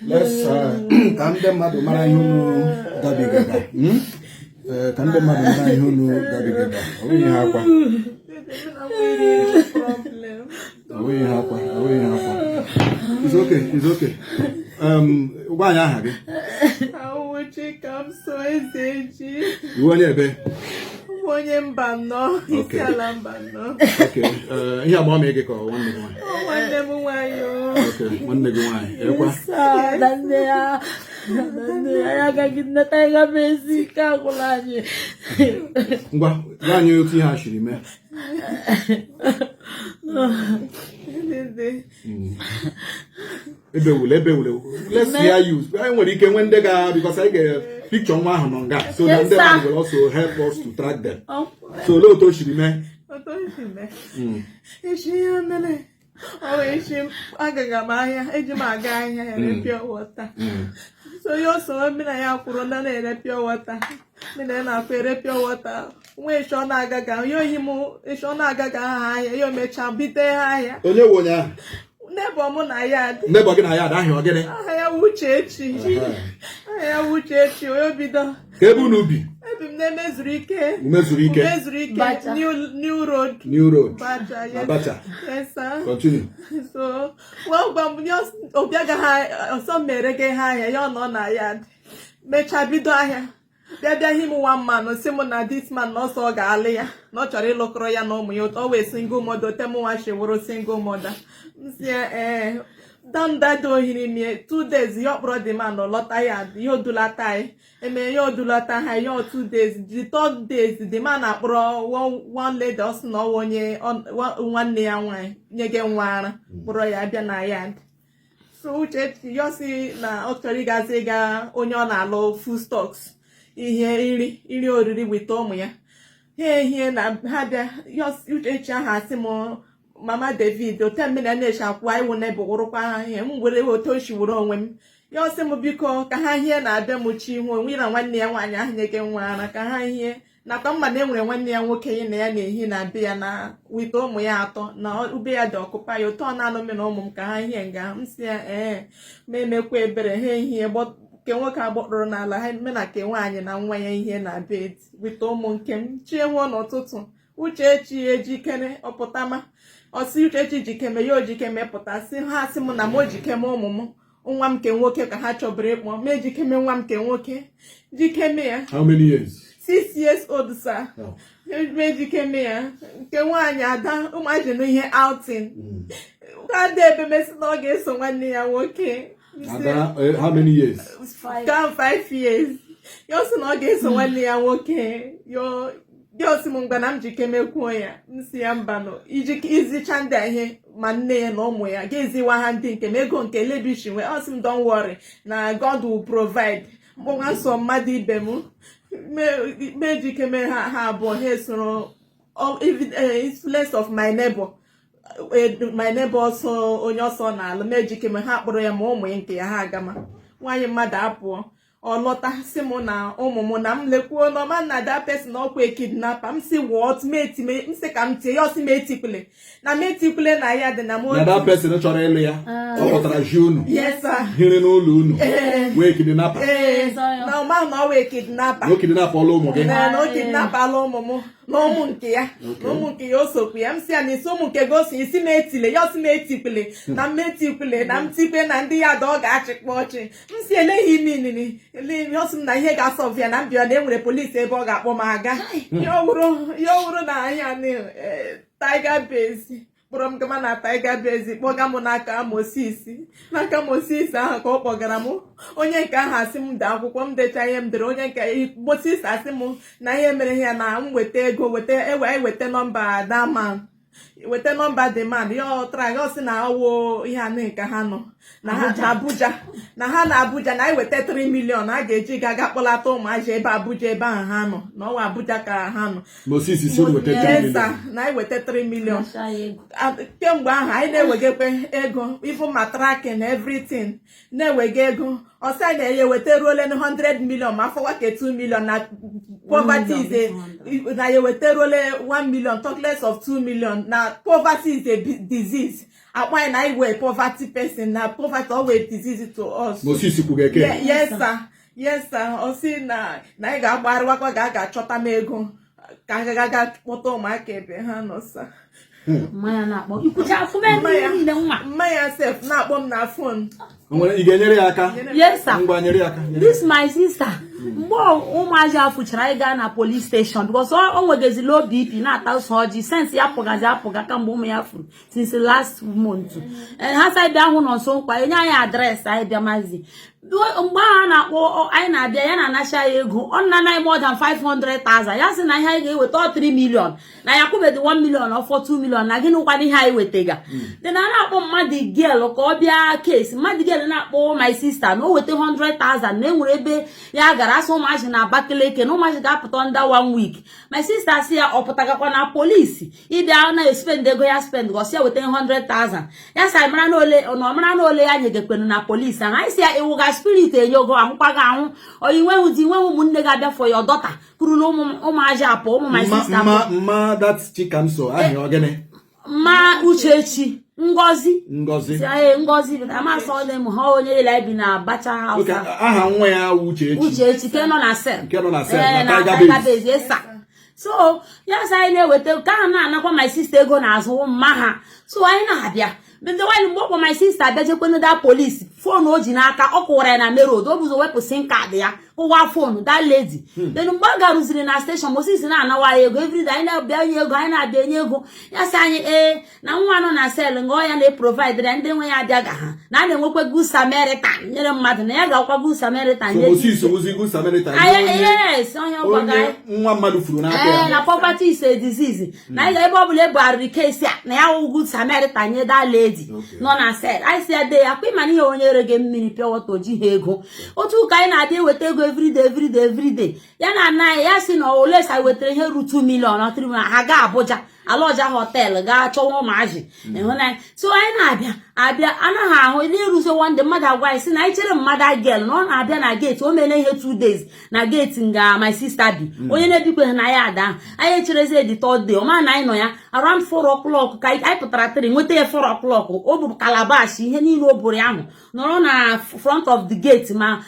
Let's, ka ndị mmadụ mara ihe unu gabigaga. Eh, ka ndị mmadụ mara ihe unu gabigaga. Ọ bụghị ihe akwa. Ọ bụghị ihe akwa. Ọ bụghị ihe akwa. It's okay. It's okay. Gwa anyị aha gị. Awụ Chikamso Ezeji. Iwu onye ebe? Bụ onye Mbanọ, Isiala Mbanọ. Okay. Ihe agba ọmị gị ka ọ nwanne gị nwaanyị? Ọ nwanne m nwaanyị o. Okay, nwanne gị nwaanyị. Ekwa. Na nne ya, na nne ya, ya agaghị nneta ya gaba ezi ike agwụla anyị. Ngwa, gwa anyị otu ihe a siri mee. Dede. Ebewule, ebewule. Let's hear you. Anyị nwere ike nwee ndị ga, because anyị ga picture nwa ahụ nọ nga, so that ndị mmadụ will also help us to track them. So olee otu o siri mee? Otu o si mee. Echi ihe mere. Ọ wee echi agaga m ahịa, eji m aga ahịa ere pure water. So ya o so mmiri na ya kwụrụ na na-ere pure water. Mmiri na ya na-akwụ ere pure water. Nwa echi ọ na-agaga, ya ohi m echi ọ na-agaga ha ahịa, ya o mechaa bite ha ahịa. Onye nwe onye ahụ? Neighbour mụ na ya dị. Neighbour gị na ya ada ahịa ọ gịnị? Aha ya wụ Uchechi. Aha ya wụ Uchechi, onye bido. Ka ebe unu bi? Ebi m na-emezuru ike. Umezuru ike. Umezuru ike. Bacha. New Road. New Road. Bacha, yes. Abacha. Yes, sir. Continue. So, well, gwa m ya obi agaghị ọsọ mere gị ha ahịa, ya ọ nọ na ya mechaa bido ahịa, bịa him one man, sị m na this man na ọsọ ọ ga-alụ ya, na ọ chọrọ ịlụkọrọ ya na ụmụ ya ụtọ, ọ wee single mother, ote m nwa sheworo single mother. M sị ya ee. Dandado ohiri mie 2 days, ya ọkpọrọ the man lọta ya, ya odulata anyị eme, ya odulata ha ya 2 days. The third days, the man akpọrọ one lady, ọ sị na ọ wụ onye nwanne ya nwaanyị nye gị nwa ara, kpọrọ ya bịa na yard. So Uchechi ya sị na ọ chọrọ ịgazi ịga onye ọ na-alụ foodstuffs, ihe nri, nri oriri weta ụmụ ya ha ehie na ha bịa. Uchechi ahụ asị m, "Mama David, ote mmiri na-eche akwụ anyị wụ neighbour, wụrụkwa ha ihe m were otu o si were onwe m." Ya ọsị m, biko, ka ha hie na-abịa m chi ihu onwe na nwanne ya nwaanyị ahụ nye gị nwa ara, ka ha hie nakwa mma na e nwere nwanne ya nwoke ya na ya na-ehi na be ya na wite ụmụ ya atọ na ube ya dị ọkụpa ya ụtọ na-anụ m na ụmụ m ka ha hie nga. M si ya ee, ma emekwa ebere ha ehie ke nwoke agbọkpọrọ n'ala ha eme na ke nwaanyị na nwa ya ihe na bed wite ụmụ nke m. Chienwuo n'ụtụtụ, Uchechi ejikere ọpụtama, ọsị Uchechi jikeme ya ojikeme pụta, sị ha sị m na m ojikeme ụmụ m, nwa m nke nwoke ka ha chọburu ịkpọ ma ejikeme nwa m nke nwoke jikeme ya. How many years? 6 years old, sir. Oh. Ejikeme ya nke nwaanyị ada ụmụazị n'ihe outing ada ebemesi na ọ ga-eso nwanne ya nwoke. Ada, how many years? Come 5 years. Ya ọ sị na ọ ga-eso nwanne ya nwoke. Yo sị m ngwa na m jikeme kwuo ya. M si ya mba nọ izicha ndị a ihe ma nne ya na ụmụ ya ga-eziwa ha ndị nke m ego nke lebishi nwee. Ọ sị m, "Don't worry, na God will provide." Mkpọnwa nsọ mmadụ ibe m mejikeme ha, ha abụọ ha esoro influence of my neighbor, my neighbor ọsọ onye ọsọ na-alụ mejikeme ha kpọrọ ya ma ụmụ ya nke ya ha agama. Nwaanyị mmadụ apụọ, ọ lọta sị m na ụmụ m na m lekwuo n'ọma na that person ọkwa kidnapper. M si, "What?" M sị ka m tie ya, ọsị m etikwule na m etikwule na ya dị na m. Na that person chọrọ ịlụ ya, ọ kpọtara ji unu Yes, sir. hiri n'ụlọ unu wee kidnapper. Ee, na ọma na ọ wee kidnapper. Na o kidnap ọla ụmụ gị. Na o kidnapala ụmụ m na ụmụ nke ya na ụmụ nke ya o sokwu ya. M si ya na isi ụmụ nke gị o si isi m etile ya, ọsị m etikwule na m etikwule na m tikwe na ndị ya da ọ ga-achịkwa ọchị. M si eleghị ime inini eleghị. Ọ sị m na ihe ga-asọvụ ya na m bịa na e nwere polisi ebe ọ ga-akpọ m aga. Ya ọ wụrụ na ahịa na Tiger Base kpọrọ m gama na Tiger Base, kpọga m n'aka Moses, n'aka Moses ahụ ka ọ kpọgara m. Onye nke ahụ asị m dee akwụkwọ, m decha ihe m dere. Onye nke Moses asị m na ihe mere ya na m weta ego, weta ewe, eweta nọmba daman. Weta nọmba the man, ya ọtara ya, ọ sị na ọwụ ihe anụ nke ha nọ na ha na Abuja, na ha na Abuja, na anyị weta 3 million a ga-eji ga kpọlata ụmụazị ebe Abuja, ebe ahụ ha nọ, na ọnwa Abuja ka ha nọ. Moses si unu weta 3 Yes, sir. million. Na anyị weta 3 million. Asha ya ego. Kemgbe ahụ anyị na-ewegekwe ego, even ma tracking everything, na-ewega ego. Ọsị anyị na-enye weta ruole 100 million, ma afọwa ke 2 million na poverty is a na ya weta ruole 1 million, talk less of 2 million, na poverty is a disease. Akpọ anyị na anyị wee poverty person, na poverty always disease to us. Moses kwuga eke. Yes sir, yes sir. Ọ sị na anyị ga-agbarịwakwa ga a ga-achọta m ego ka a ga kpọta ụmụaka ebe ha nọ, sir. Mmanya na-akpọ ikwucha afụme ndị niile nwa. Mmanya sef na-akpọ m na phone. O nwere ị ga-enyere ya aka? Yes sir. Ngwa, nyere ya aka, nyere ya. This my sister, mgbe ụmụazị a fụchara, anyị gaa na police station because o nwegezi low BP, na-ata ụsọ ọjị sense ya pụgazi apụga kamgbe ụmụ ya furu since last month. Ha sa bịa hụ nọ nso nkwa enye anyị address, anyị bịa mazi mgbe ahụ a na-akpọ anyị na-abịa, ya na-anacha ya ego. Ọ nna anyị more than 500,000. Ya sị na ihe anyị ga-eweta ọ 3 million, na ya kwụbedị 1 million, ọfọ 2 million na gịnị kwana ihe anyị wetega dị na na-akpọ mmadụ girl ka ọ bịa case mmadụ girl na-akpọ my sister na o weta 100,000, na enwere ebe ya gara asị ụmụazị na Abakaliki na ụmụazị ga-apụta under one week. My sister sị ya ọ pụtagakwa na polisi ịbịa na spend ego ya spend, gosi ya weta 100,000. Ya sị anyị mara na ole na ọ mara na ole ya nyegekwenu na polisi ahụ. Anyị sị ya ịwụga spirit enyogo ahụkwa gị ahụ oyi nweghị di, nweghị ụmụnne ga-abịa for your daughter kwurula ụmụazị apụ, ụmụ my Mma sister mma apụ. Mma that Chikamso ahịa ọ gịnị? Mma Uchechi Ngozi. Ngozi. Ee, Ngozi amasị m ha onye ile bi na Abacha House. Okay, aha nwa ya wụ Uchechi. Uchechi nke nọ na cell. Nke nọ na cell, Ee, na na Tiger Tiger Base. Base, yes sir. So ya sị anyị na-eweta ka ha na-anakwa my sister ego n'azụ mma ha. So anyị na-abịa ndị nwanyị mgbe ọ kpọ my sister abịajekwenu da polisi, phone o ji n'aka ọ kụwara ya na main road. O buzo wepụ SIM card ya, kụwa phone that lady. Then mgbe ọ garuziri na station, Moses na-anawa ya ego everyday. Anyị na-abịa nye ego, anyị na-abịa enye ego. Ya sị anyị ee na nwa nọ na cell nga ọ ya na-eprovide ya, ndị nwe ya abịa ga ha na a na-enwekwa good samaritan nyere mmadụ, na ya ga-akwa good samaritan So nye. Moses wuzi good Samaritan. Yes, onye ọgwaga onye nwa mmadụ furu n'aka ee ya. Na poverty is a disease, na anyị ga ebe ọ bụla ebugharịrị case a na ya wụ good samaritan nye that lady nọ na cell. Anyị si ya dee ya kwa ịma na ihe onye rege mmiri pure water o jighị ego. Otu ụka anyị na-abịa eweta ego everyday, everyday, everyday. Ya na ana anyị, ya sị na ole sa wetara ihe ru 2 million or 3 million, ha gaa Abuja Alaọja hotel gaa chọwa ụmụazị ịhụnanya. So anyị na-abịa abịa anaghị ahụ n'ịrụzi. One day mmadụ agwa anyị sị na anyị chere mmadụ girl na ọ na-abịa na gate. O mere ihe 2 days na gate nga my sister bi, onye na-ebikweghị na ya ada ahụ. Anyị echerezie the third day, ọ ma na anyị nọ ya around 4 o'clock ka anyị pụtara 3 nweta ya 4 o'clock. O bụ calabash ihe niile o buru ahụ nọrọ na front of the gate, ma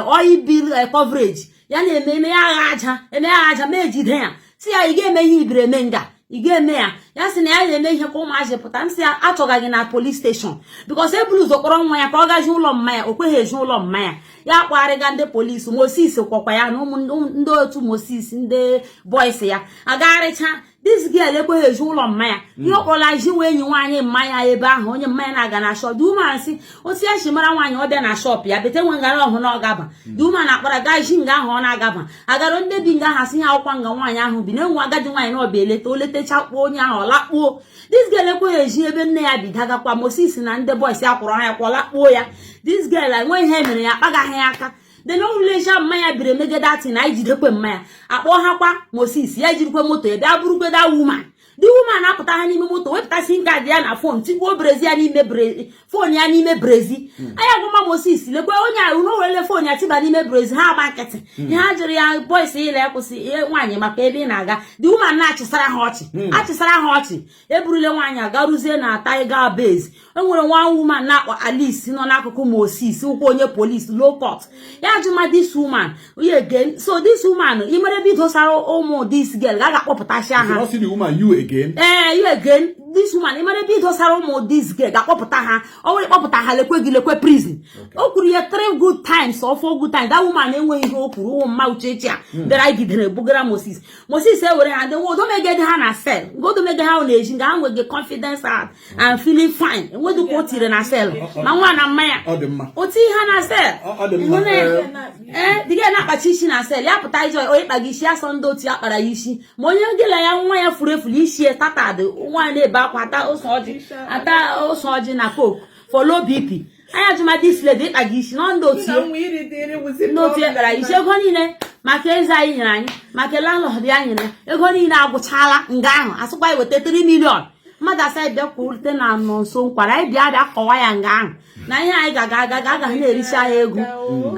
oil bill coverage ya na-eme eme ya agha aja eme ya agha aja ma ejide ya, si ya ị ga-eme ihe ibiri eme nga ị ga-eme ya. Ya sị na ya na-eme ihe ka ụmụazị pụta. M sị ya achọga gị na police station because eburu ụzọ kpọrọ nwa ya ka ọ gazi ụlọ mmanya. O kweghị ezi ụlọ mmanya ya, kpagharịga ndị polisi. Moses kwọkwa ya na ụmụ ndị otu Moses, ndị boys ya agagharịcha. This girl ekweghị ezi ụlọ mmanya. Ihe ọ kpọrọ ji wee enyi nwaanyị mmanya ebe ahụ, onye mmanya na-aga na shop. The woman sị otu ya si mara nwaanyị, ọ bịa na shop ya bete nwe ngara ọhụ na ọ gaba. The woman akpara gaa ji nga ahụ ọ na-agaba agara ndị bi nga ahụ asị ha akwụkwọ nga nwaanyị ahụ bi na-enwe agadi nwaanyị na ọbịa eleta o letacha kpuo onye ahụ ọ lakpuo. This girl ekweghị ezi ebe nne ya bidagakwa. Moses na ndị boys ya kwụrụ ha ya kwọ lakpuo ya. This girl enweghị ihe mere ya, akpagaghị ya aka. Then orulecha mmanya biri emegide atin anyị jidekwe mmanya akpọ ha kwa. Moses ya jirikwe moto ya bịa burukwe that woman. The woman apụta ha n'ime moto, wepụta SIM card ya na phone, tigbuo brassiere ya n'ime phone ya n'ime brassiere. Anyị agwama Moses lekwe onye a unu werele phone ya tiba n'ime brassiere. Ha agba nkịtị. Ihe ha jụrụ ya, boys ile kwụsị ihe nwaanyị maka ebe ị na-aga. The woman na-achịsara ha ọchị, achịsara ha ọchị. Eburule nwaanyị agaruzie na Tiger Base. E nwere nwa woman na-akpọ Alice nọ n'akụkụ Moses, ụkwụ onye police low court. Ya jụma this woman you again. So this woman ị mere ebe idosara ụmụ this girl ga ga-akpọpụtasị You ha. not see the woman, you again. Ee, you again. This woman ị mara ebe idosara ụmụ this girl ga-akpọpụta ha. Ọ nwere kpọpụta ha, lekwe gị lekwe prison. O kwuru ya three good times or four good times. That woman enweghị ihe o kwuru. Ụmụ mma Uchechi a bịara gidere bugara Moses. Moses ewere ha ndị odomegede ha na cell ngodomege ha na-eji nga ha nwege confidence heart and feeling fine. Enweghị ka o tiri na cell ma nwa na mmanya. Ọ dị mma. O tinye ha na cell. Ọ dị mma. Ee, dịga na-akpachi isi na cell ya pụta ije onye kpaga isi ya sọ ndị otu ya kpara ya isi, ma onye gịla ya nwa ya furu efuru isi ya tatadị nwa na-ebe. akwa, ata ose ọjị, ata ose ọjị na Coke for low BP. Anyị ajụma this lady ịkpa gị isi nọ ndị otu Na ya nwa iri dị nri wụzi ndị otu ya kpara isi ego niile maka eze anyị nyere anyị, maka landlord ya nyere ya ego niile agwụchala. Nga ahụ asịkwa anyị weta 3 million. Mmadụ asa anyị bịa kwurute na nọ nso nkwara anyị bịa kọwa ya nga ahụ na ihe anyị ga-aga aga agaghị na-ericha ya ego,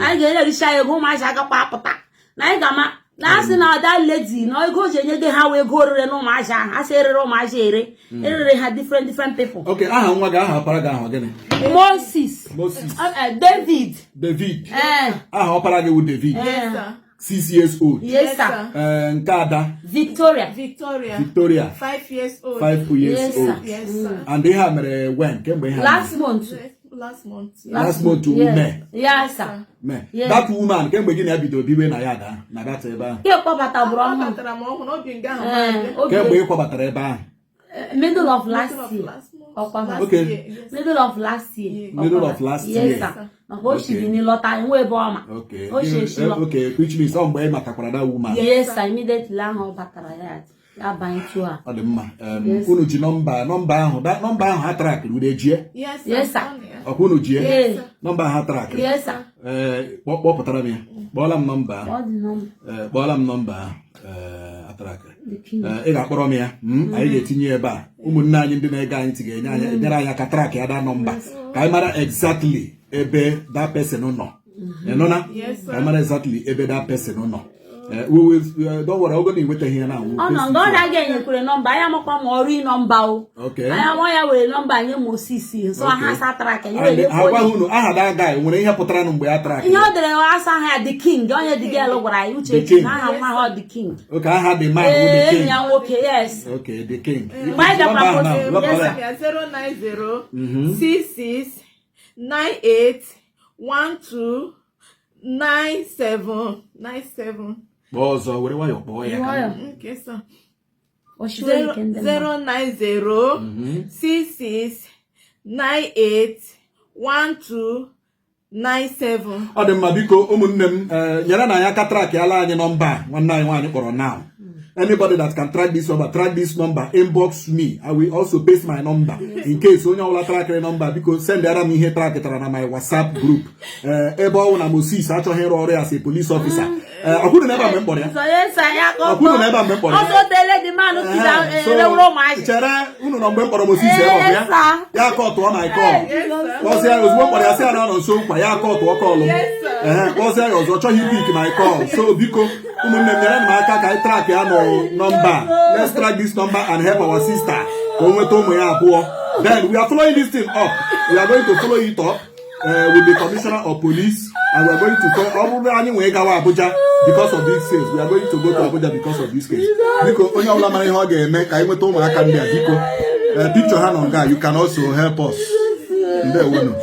anyị ga na-ericha ya ego, ụmụazị agakwa apụta na anyị ga-ama na asị na ada lady na ego o ji enye gị ha wee ego orire na ụmụazị ahụ asị erere ụmụazị ere erere ha different different people. Okay, aha nwa gị, aha ọpara gị ahụ gịnị? Moses. Moses. David. David. Eh. Aha ọpara gị wụ David. Yes, sir. 6 years old. Yes, sir. Ee, nke ada? Victoria. Victoria. Victoria. 5 years old. 5 years Yes, sir. old. Yes, sir. And ihe a mere when? Kemgbe ihe a mere? Last month. Last month. Last month. Yes. May. Yes, sir. May. Yes. That woman, kemgbe gị na ya bidoro biwe na ya da na that ebe ahụ? Ke kpọbata bụrụ Ọ ọhụrụ. batara m ọhụrụ obi nga ahụ. Eh, obi- Kemgbe ị kwabatara ebe ahụ? Middle of last Middle of year. last month. Ọkwa Last Okay. year, yes. Middle of last year. Middle of last Yes, year. sir. Maka o shiri n'ịlọta enwe ebe ọ ma. O shi eshi lọta. Okay, which means ọ mgbe ị matakwara that woman? Yes, sir. Immediately ahụ ọ batara ya ya banye to her. Ọ dị mma. Yes. Unu ji nọmba ahụ, nọmba ahụ ha trackịrị, unu ejie? Yes, sir. Yes, sir. Ọ nọ ya. Ọkwa unu jie? Yes. Nọmba ha trackịrị? Yes, sir. Ee, kpọpụtara m ya, kpọọla m nọmba ahụ. Ọ dị nọmba. Ee, kpọọla m nọmba ahụ, ee, atrackịrị. The king. Ee, ị ga-akpọrọ m ya, Anyị ga-etinye ya ebe a. Ụmụnne anyị ndị na-ege anyị ntị ga-enye anyị, enyere anyị aka track ya that nọmba ka anyị mara exactly ebe that person nọ. Ị nụna? Yes, sir. Ka anyị mara exactly ebe that person nọ. Ee, we will, don't worry, ogo na enwetaghị ya na Ọ nọ nga ọ na-aga enyekwere nọmba anyị, amakwa ma ọrụ nọmba o. Okay. Anyị ama ya were nọmba nye Moses so ha Okay. sa track nye. And ha were gwaghị unu aha that guy nwere ihe pụtara nụ mgbe ya track? Ihe ọ dere asa aha ya The King. Onye dị girl gwara anyị The Uchechi King. na aha nwa ha The King. Okay, aha the man wụ Ee, the enyi King. ya nwoke, yes. Okay, the King. Mgbe anyị Nọmba ahụ bịakwara na Moses, wepụtara yes, ya. Ya 090 66 98 12 97 97. Kpọọ ọzọ, were nwayọọ kpọọ ya. Nwayọọ. Okay, sir. O shiwere ike ndị mmadụ. 090 66 98 12 97. Ọ dị mma. Biko, ụmụnne m, ee, nyere na anyị aka track ala anyị nọmba a nwanne anyị nwaanyị kpọrọ now. Anybody that can track this number, track this number, inbox me. I will also paste my number in case onye ọbụla trackịrị nọmba, biko send ara m ihe trackịtara na my WhatsApp group. Ee, ebe ọ wụ na Moses achọghị ịrụ ọrụ ya as a police officer. Ee, ọkwụrụ na ebe a mgbe m kpọrọ ya? So yes, sir, ya ka ọ Ọkwụrụ na ebe a mgbe m kpọrọ ya? Ọsọ tele the man tida Ee, so, erewuru ụmụazị. chere, unu nọ mgbe m kpọrọ Moses ebe ọ bụ ya? Yes, sir. Ya kọtụọ my call. Kpọsịa ya ozugbo m kpọrọ ya, sị ya na ọ nọ nso nkwa, ya kọtụọ call m. Yes, sir. Ee, kpọsịa ya ọzọ, chọghị pick my call. So biko, ụmụnne m, nyere m aka ka anyị track ya nọ nọmba. Let's track this number and help our sister ka o nweta ụmụ ya abụọ. Then we are following this thing up. We are going to follow it up with the commissioner of police and we are going to ọ bụrụ anyị nwee gawa Abuja because of this case, we are going to go to Abuja because of this case. Biko, onye ọbụla mara ihe ọ ga-eme ka anyị nweta ụmụaka ndị a, biko, picture ha nọ nga, you can also help us. Ndewonu.